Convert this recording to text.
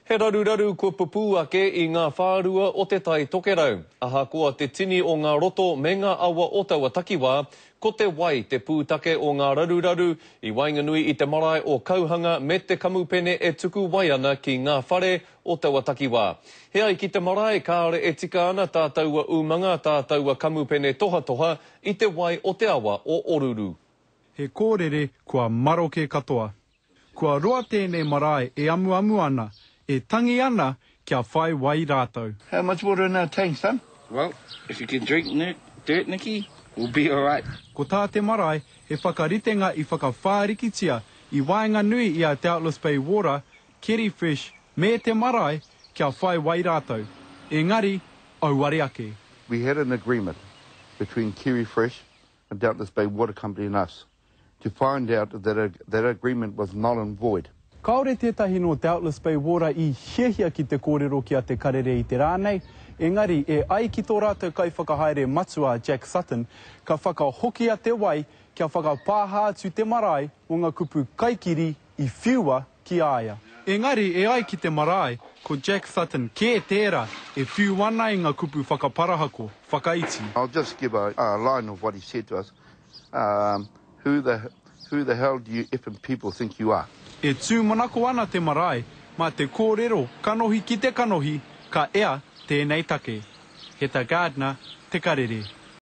He raruraru kua pupū ake i ngā whārua o Te Tai Tokerau. Ahakoa te tini o ngā roto me ngā awa o taua takiwā, ko te wai te pūtake o ngā raruraru i waenganui i te marae o Kauhanga me te kamupene e tuku wai ana ki ngā whare o taua takiwā. He ai ki te marae, kāore e tika ana tā taua umanga, tā taua kamupene tohatoha i te wai o te awa o Oruru. He kōrere kua maroke katoa. Kua roa tēnei marae e amuamu ana, e tangi ana kia whai wai rātou. How much water in our tank, son? Well, if you can drink dirt, Nicky, we'll be alright. Ko tā te marae, he whakaritenga i whakawhārikitia i waenganui i a Doubtless Bay Water, Keri Fresh me te marae kia whai wai rātou. Engari, auare ake. We had an agreement between Keri Fresh and Doubtless Bay Water Company and us. To find out that that agreement was null and void. Kāore tētahi nō Doubtless Bay Water i hiahia ki te kōrero ki a Te Karere i te rā nei, engari e ai ki tō rātou kaiwhakahaere matua a Jack Sutton, ka whakahokia te wai kia whakapāha atu te marae mō ngā kupu kaikiri i whiua ki a ia. Engari e ai ki te marae, ko Jack Sutton kē tērā e whiu ana i ngā kupu whakaparahako, whakaiti. I'll just give a line of what he said to us, Um, who the, who the hell do you effing people think you are? E tūmanako ana te marae, mā te kōrero kanohi ki te kanohi ka ea tēnei take. Heta Gardner, Te Karere.